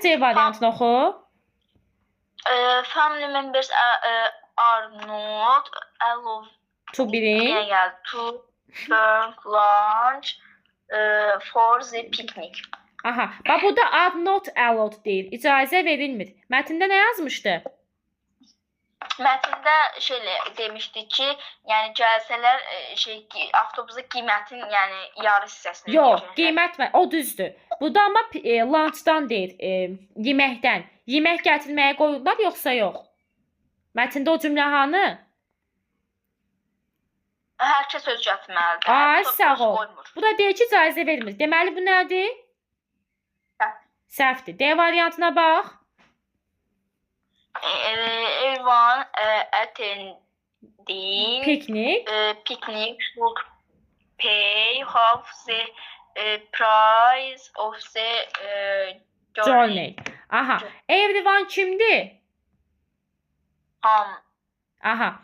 C variantını oxu. Family members are not allowed To bring. yenə gəldi, to bring lunch for the picnic. Aha. Bax burada are not allowed deyil. İcazə verilmir. Mətndə nə yazmışdı? Mətndə şeylə demişdi ki, yəni gəlsələr şey avtobusa qiymətin, yəni yarı hissəsini Yox, ödəyəcəklər. qiymət və o düzdür. Burada amma lunchdan deyil, yeməkdən. Yemək gətirməyə qoyurlar yoxsa yox? Mətndə o cümlə hanı? Hər kəs öz gətirməlidir. Ay, Avtobus sağ ol. qoymur. Bu da deyir ki, icazə vermir. Deməli bu nədir? Səhv. Səhvdir. D variantına bax. Everyone attending Piknik. Picnic should pay half the price of the journey. Journey. Aha. Everyone kimdir? Hamı. Aha.